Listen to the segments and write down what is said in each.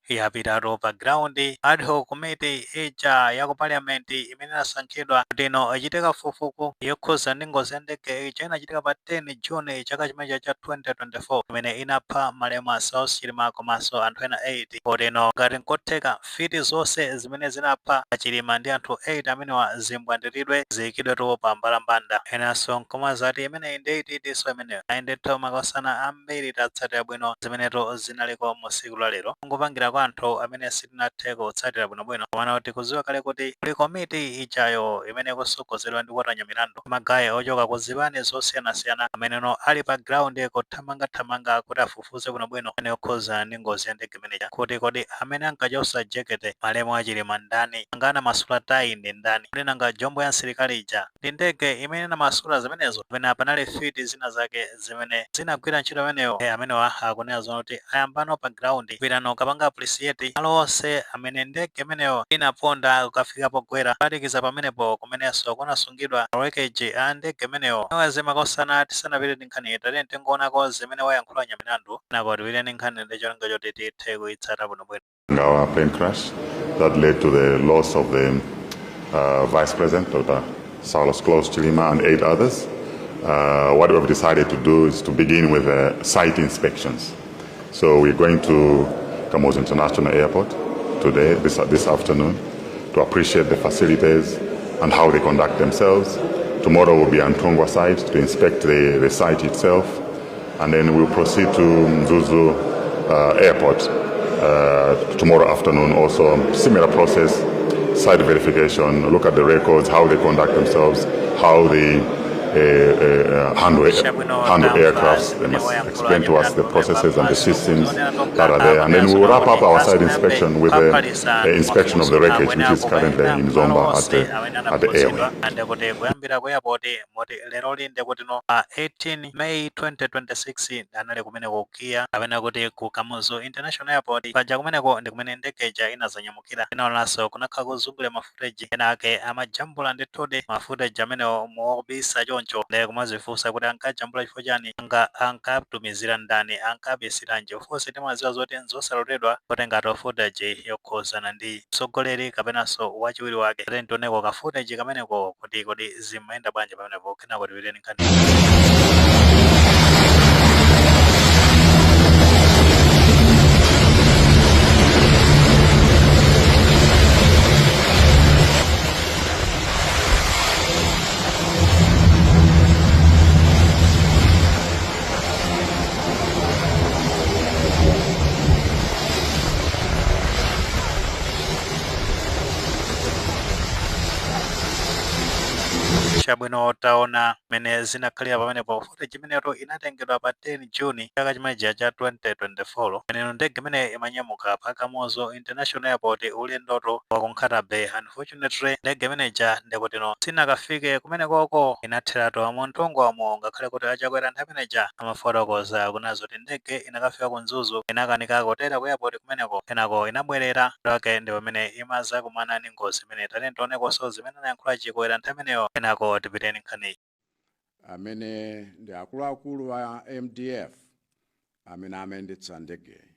Yapitatu pa ground ad hoc committee ija ya ku parliament imene inasankhidwa kuti ino ichite kafukufuku yokhuza ndi ngozi ya ndege ija inachitika pa 10 June chaka chimenecha cha 2024, imene inapha malemu a Saulos Chilima komanso anthu ena 8, kuti ino ngati nkotheka mfiti zonse zimene zinapha Chilima ndi anthu 8 amenewa zimbwandiridwe, ziyikidwetu pa mbalambanda. Enanso nkomazati imeneyi ndi ititinso imeneyo. Ayi ndithu, makosana ambiri, tatsatira bwino zimeneto zinaliko mu tsiku la lero, kungopangira kwa anthu amene sitinathe kutsatira bwinobwino. Komano tikudziwa kale kuti kuli komiti ijayo imene ikusogozedwa ndi Watanya Milandu, ma guy ochoka ku zipani zosiyanasiyana ameneno ali pa ground kuthamangathamanga kuti afufuze bwinobwino amene okhuza ndi ngozi ya ndege imeneja, kuti kodi amene ankachosa jekete malemu aChilima ndani? Nanga anamasula tayi ndi ndani? Kodi nanga jombo ya msilikali ija ndi ndege imene inamasula zimenezo, kapena panali mfiti zina zake zimene zinagwira ntchito imeneyo? Amenewa akunena zoti ayambano pa ground kupitano kapanga appreciate malo onse amene ndege imeneyo inaponda kukafika pogwera, kuphatikiza pamenepo kumenenso kunasungidwa wreckage a ndege imeneyo. Awazi makosana, tisanapite ndi nkhani, tatiyeni tingoonako zimene wayankhula Nyamilandu, nako tipite ndi nkhani ndi cholinga choti tithe kuyitsata bwinobwino. Our plane crash that led to the loss of the Vice President, Dr. Saulos Klaus Chilima, and eight others. What we have decided to do is to begin with site inspections. So we're going to Kamuzu International Airport today, this afternoon, to appreciate the facilities and how they conduct themselves. Tomorrow will be Nthungwa site to inspect the site itself, and then we'll proceed to Mzuzu Airport tomorrow afternoon. Also, similar process, site verification, look at the records, how they conduct themselves, how they handle aircrafts. They must explain to us the processes and the systems that are there. And then we will wrap up our site inspection with the inspection of the wreckage, which is currently in Zomba at the airway. Ndekuti kuyambira ku airport, moti lero li ndekuti no pa 18 May 2026 anali kumeneko kukiya, kapena kuti ku Kamuzu International Airport. Paja kumeneko ndi kumene ndege ija inazanyamukira. Inaonanso kunakhala kuzungulira ma footage ena ake amajambula ndithudi ma footage amenewo mobisa choncho, ndi kumazifunsa kuti ankajambula chifukwa chani? Anga ankatumizira ndani? Ankabisiranji? Of course timaziwa zoti nzosaloledwa kutenga footage yokhuzana ndi mtsogoleri kapenanso wachiwiri wake. Ate ntioneko ka footage kameneko kuti kodi zimayenda bwanji pamenepo, kenako tipiteni nkhani. Chabwino, taona mmene zinakhalira pamenepo. Footage imeneyo inatengedwa pa 10 June chaka chimenechi cha 2024, pamene ndege imene imanyamuka pa Kamuzu International Airport ulendoto wa ku Nkhata Bay. Unfortunately, ndege imeneja ndekutino sinakafike kumenekoko, inatheratu mu Nthungwamo, ngakhale kuti aChakwera nthawi imeneja amafotokoza kunazo kuti ndege inakafika ku Mzuzu, inakanika kutera ku airport kumeneko, kenako inabwerera lake, ndi pamene imaza kumana ndi ngozi imene. Tati tionekonso zimene anayankhula Chikwera nthawi imeneyo, kenako tipiteni nkhaniyi. Amene ndi akuluakulu a MDF amene amayendetsa ndegeyi,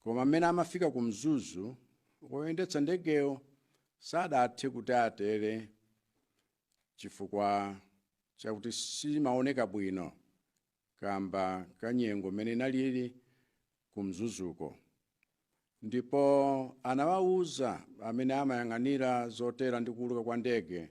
koma amene amafika ku Mzuzu, woyendetsa ndegeyo sadathe kuti atere chifukwa chakuti simaoneka bwino kamba kanyengo imene inalili ku Mzuzuko, ndipo anawawuza amene amayang'anira zotera ndi kuuluka kwa ndege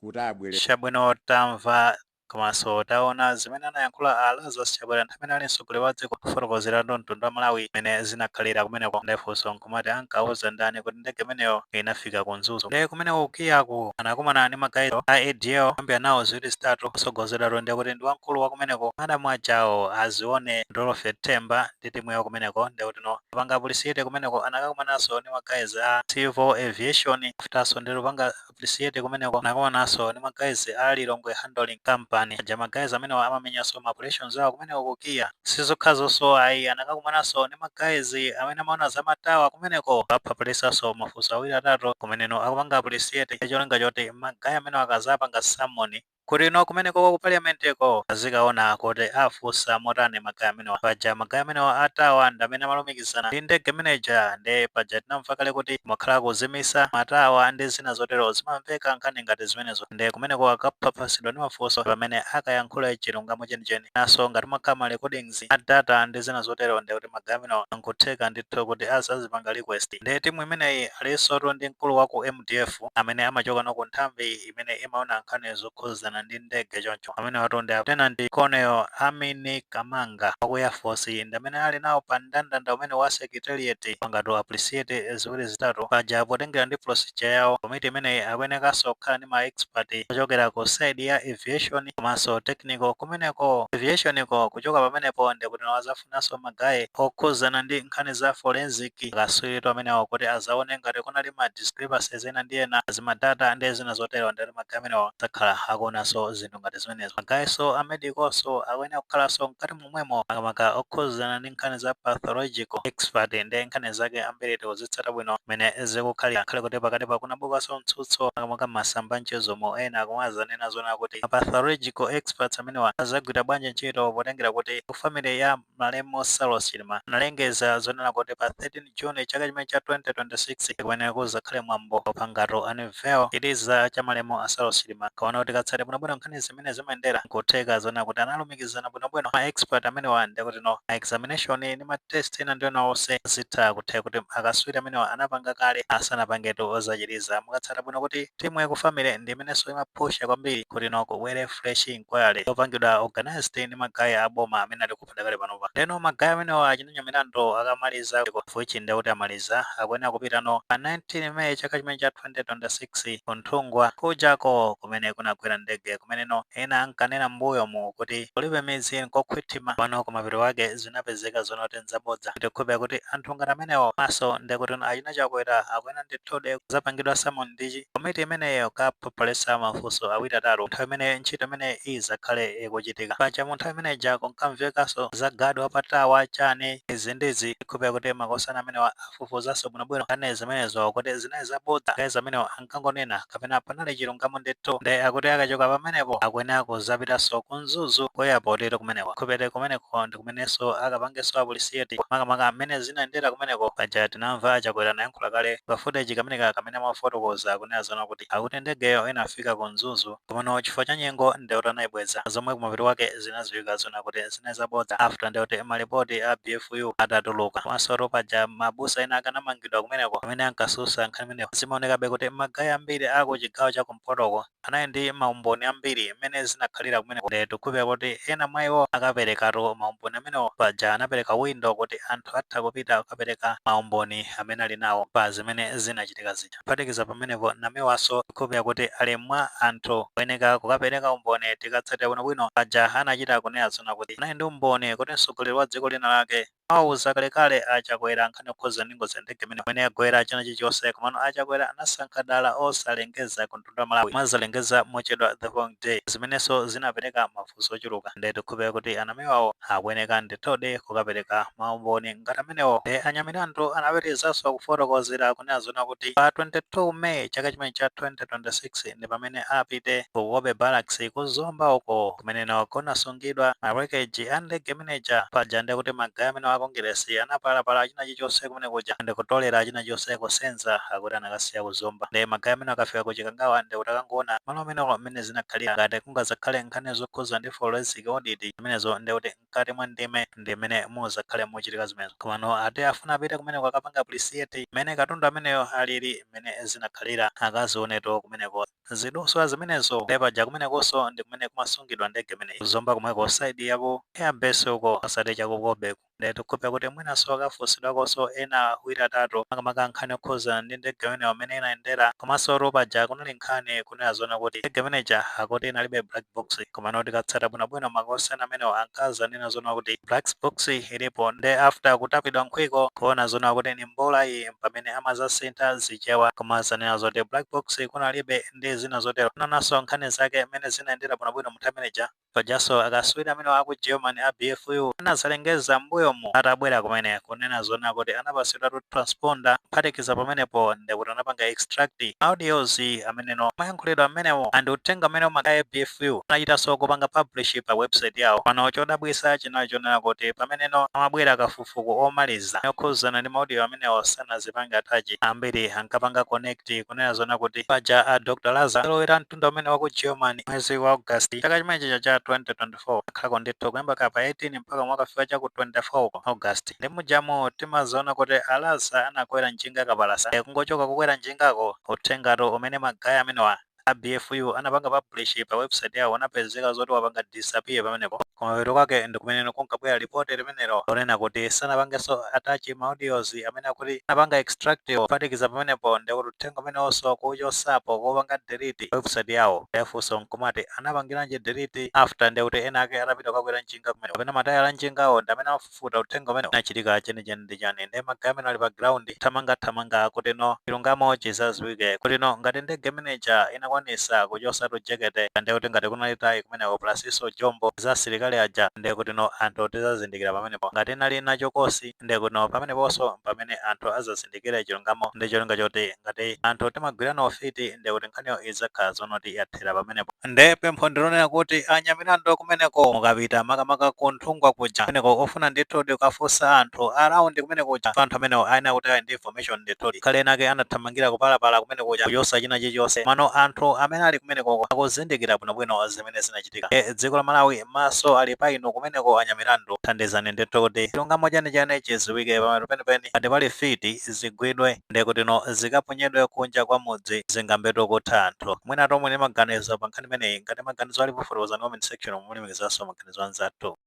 kuti abwere. Chabwino, tamva komanso taona zimene anayankhula a Lazarus Chakwera nthawi imene ali mtsogoleri wa dziko, kufotokozeratu mtundu wa Malawi mmene zinakhalira kumeneko. Ndefunso nkumati ankauza ndani kuti ndege imeneyo inafika ku Mzuzu? Ndi kumeneko kukiyaku anakumana ndi ma guys a ADL, ambia nawo ziwiri zitatu, kusogozedwa ndi kuti ndi wamkulu wa kumeneko, madamu ajawo azione Dorothy Temba ndi timu yawo kumeneko. Ndikuti no panga appreciate kumeneko, anakakumananso ndi ma guys a civil aviation. Afterso ndi lupanga appreciate kumeneko, anakumananso ndi ma guys a Lilongwe Handling Company aja, ma guys amene amamenyanso ma operations awo kumeneko kukiya. Sizokhazonso ayi, anakakumananso ndi ma guys amene amaona za ma tower kumeneko, aphaphulisanso mafunso awiri atatu kumeneno akupanga appreciate, cholinga choti ma guy amene akazapanga summon. Kuti ino kumeneko ku parliamenteko azikaona kuti afunsa motani ma guy amenewa. Paja ma guy amenewa atawa ndi amene amalumikizana ndi ndege manager. Ndi paja tinamva kale kuti makhala kuzimisa ma tower ndi zina zotero, zimamveka nkhani ngati zimenezo. Ndi kumeneko akaphaphasidwa ndi mafunso pamene akayankhula chilungamo chenicheni. Naso ngati makhala ma recordings a data ndi zina zotero, ndi kuti ma guy amenewa nkutheka ndithu kuti azazipanga request. Ndi timu imeneyi alinso ndi mkulu wa ku MDF amene amachoka no ku nthambi imene imaona nkhani zokhuzana ndi ndege choncho. Amene watu ndi Lieutenant Colonel Amini Kamanga waku Air Force, ndi amene ali nawo pa mndandanda umene wa secretariat pangatu appreciate ziwiri zitatu. Paja potengera ndi procedure yawo, komiti imeneyi akuyenekanso kukhala ndi ma expert ochokera ku side ya aviation komanso technical. Kumeneko aviation ko, kuchoka pamenepo ndi kuti azafunanso ma guy okhuzana ndi nkhani za forensic, akaswiri amenewo, kuti azaone ngati kunali ma discrepancies ena ndi ena, zima data ndi zina zotero. Ndi ma guy amenewo zakhala akuonanso zinthu ngati zimenezo. Ma guyso a medicalso akuyenera kukhalanso mkati momwemo, makamaka okhuzana ndi nkhani za pathological expert. Ndi nkhani zake ambiri tikuzitsata bwino mmene zikukhalira, khale kuti pakati pakunabukanso mtsutso, makamaka masamba mchezomo, ena akumazanena zona kuti pathological experts amenewa azagwira bwanji ntchito, potengera kuti ku family ya malemu Saulos Chilima analengeza zonena kuti pa 13 June chaka chimene cha 2026 kumeneko kuzakhale mwambo opangatu unveil chiliza cha malemu a Saulos Chilima. Kaona kuti katsate bwinobwino nkhani zimene zimayendera, nkutheka zonena kuti analumikizana bwinobwino ma expert amenewa, ndi kuti no ma examination ndi ma test ena ndi ena onse zitha kutheka kuti akaswiri amenewa anapanga kale asanapangetu zachiliza. Mukatsata bwino kuti timu yaku family ndi imenenso imapusha kwambiri kuti no kubwere fresh inquiry yopangidwa organized ndi ma guy aboma amene ali kupadakale panopa. Leno ma guy amenewa achinanya milandu akamaliza fuchi, ndi kuti amaliza, akuyenera kupita no pa 19 May chaka chimene cha 2026 kunthungwa kujako kumene kunagwera ndege, kumeneno ena ankanena m'mbuyomu kuti kulibe midzi, nkokhwitima. Pano kumapeto wake zinapezeka zonoti nzabodza. Tikukhulupirira kuti anthu ngati amenewo maso ndi kuti achina Chakwera akuyenera ndithude zapangidwa summon ndi komiti imeneyo kaphopholesa mafunso awiri atatu nthawi imene ntchito imene izakhale ikuchitika. Paja mu nthawi imeneja kunkamvekanso za guard wa tower chani, izi ndizi. Tikukhulupirira kuti makosana amenewa afufuzanso bwinobwino nkhani zimenezo kuti zinali zabodza, guys amenewa ankangonena, kapena panali chilungamo ndithu. Ndi akuti akachoka pamenepo akuyenera kuzapitanso ku Mzuzu ku airport ito kumeneko. Khupete kumeneko ndi kumenenso akapangenso appreciate makamaka amene zinayendera kumeneko. Paja tinamva Chakwera anayankhula kale pa footage kameneka kamene amafotokoza kunena zona kuti akuti ndegeyo inafika ku Mzuzu, komano chifukwa cha nyengo ndekuti anayibweza, zomwe kumapeto kwake zinadziwika zona kuti zinali zabodza after ndekuti malipoti a BFU atatuluka. Komanso paja mabusa ena akanamangidwa kumeneko amene ankasusa nkhani imeneyo. Zimaonekabe kuti ma guy ambiri aku chigawo cha kumpotoko anali ndi maumboni ambiri mmene zinakhalira kumeneko. Ndi tikukhulupirira kuti ena mwa iwo akaperekatu maumboni amenewo. Paja anapereka window kuti anthu atha kupita kukapereka maumboni amene ali nawo pa zimene zinachitika zija. Kuphatikiza pamenepo, Namiwaso tikukhulupirira kuti ali mwa anthu oyeneka kukapereka umboni. Tikatsatira bwinobwino, paja anachita kunena zona kuti anali ndi umboni kuti mtsogoleri wa dziko lina lake awuza kalekale aChakwera nkhani yokhuza ndi ngozi ya ndege imene yagwera china chilichonse, komano aChakwera anasankha dala osalengeza ku mtundu wa Malawi, mwazalengeza mochedwa the following day, zimenenso zinapereka mafunso ochuluka. Ndi tikukhulupirira kuti anamiwawo akuyeneka ndithudi kukapereka maumboni ngati amenewo. Ndi anyamilandu anapitirizanso kufotokozera kunena zona kuti pa 22 May chaka chimene cha 2026 ndi pamene apite ku Cobbe Barracks kuzomba uko, kumeneno kunasungidwa ma wreckage a ndege imeneja. Paja ndi kuti ma guy amene wa Kongeresi anapalapala china chilichonse kumene kuja ndi kutolera china chonse kusenza, akuti anakasiya kuzomba. Ndi ma guy amene akafika ku Chikangawa ndi kuti akangoona malo amenewo mmene zinakhalira. Ngati kungazakhale nkhani zokhuza ndi forensic audit zimenezo, ndi kuti mkati mwa ndime ndi mmene muzakhale muchitika zimenezo. Komano ati afuna apite kumeneko akapanga appreciate mmene katundu ameneyo alili, mmene zinakhalira, akazioneto kumeneko ziduswa zimenezo. Ndi paja kumenekonso ndi kumene kumasungidwa ndege imeneyi, kuzomba kumweko, side yaku airbase uko, osati chaku Cobbe. Ndi tikukhulupirira kuti mwinanso akafunsidwakonso ena awiri atatu, makamaka nkhani yokhuza ndi ndege imeneyo amene inayendera. Komanso paja kunali nkhani kunena zona kuti ndege imeneja akuti inalibe black box, komano tikatsata bwinobwino makosana amenewo ankazanena zona kuti black box ilipo. Ndi after kutapidwa nkhwiko kuona zona kuti ni mbola iyi, pamene amazasintha zichewa komazanena zoti black box kunalibe ndi zina zotero. Nananso nkhani zake mmene zinayendera bwinobwino mu nthawi imeneja. Pajanso akaswiri amene aku German a BFU anazalengeza mbuyo Mbuyomu atabwera kumene kunena zona kuti anapasidwatu transponder, kuphatikiza pamenepo ndikuti anapanga extract audios ameneno mayankhulidwe amenewo and uthenga amene ma guys a BFU anachitanso kupanga publish pa website yawo. Pano chodabwisa chinali chonena kuti pameneno amabwera kafukufuku omaliza yokhuzana ndi ma audio amenewo sanazipange attach. Ambiri ankapanga connect kunena zona kuti paja a Dr Laza alowera mtunda umene wa ku Germany mwezi wa August chaka chimenechi cha 2024, akhalako ndithu kuyamba ka pa 18 mpaka mwakafika cha ku 24 August. Ndi mujamo timaziona kuti Alaza anakwera njinga kapalasa. Kungochoka kukwera njingako, uthengato umene ma guys amenewa a BFU anapanga publish pa website yawo anapezeka zoti wapanga disappear pamenepo. Kumapeto kwake ndikumeneno kunkabwera ripoti limenelo lonena kuti sanapangenso attach ma audios amene akuti anapanga extract. Kuphatikiza pamenepo ndikuti uthenga umenewonso kuchosapo, kupanga delete website yawo. Yafunso nkumati anapangiranji delete after ndikuti ena ake atapita kukakwera njinga kumene, kapena matayala a njingawo ndi amene amafufuta uthenga umene unachitika chenicheni ndi chani? Ndi ma guys amene ali pa ground thamangathamanga kuti no chilungamo chizaziwike, kuti no ngati ndege imeneja inakwanisa kuchosatu jekete, ndekuti ngati kunali tayi kumeneko plus iso jombo za asilikali aja, ndekuti no anthu tizazindikira pamenepo. Ngati inali nachokosi, ndekuti no pameneponso pamene anthu azazindikire chilungamo, ndi cholinga choti ngati anthu timagwirana ufiti, ndekuti nkhaniyo idzakhala zonoti yathera pamenepo. Nde pempho ndilonena kuti anyamilandu kumeneko mukapita, makamaka ku Nthungwa kuja, kumeneko ofuna ndithu ndikukafunsa anthu around kumene kuja. Anthu amenewo ayenera kuti ali ndi information ndithu. Khale enake anathamangira kupalapala kumene kuja kuchosa china chilichonse, mano anthu amene ali kumeneko akuzindikira bwinobwino zimene zinachitika. Dziko la Malawi maso ali pa inu kumeneko anyamilandu. Thandizani ndithu kuti chilungamo chenicheni chidziwike pamene penipeni. Ngati pali fiti, zigwidwe, ndekuti no zikaponyedwe kunja kwa mudzi, zingambetu kutha anthu. Mwina tomwe ndi maganizo pa nkhani imeneyi. Ngati maganizo alipo, fotokozani comment section, mulemekizanso maganizo anzathu.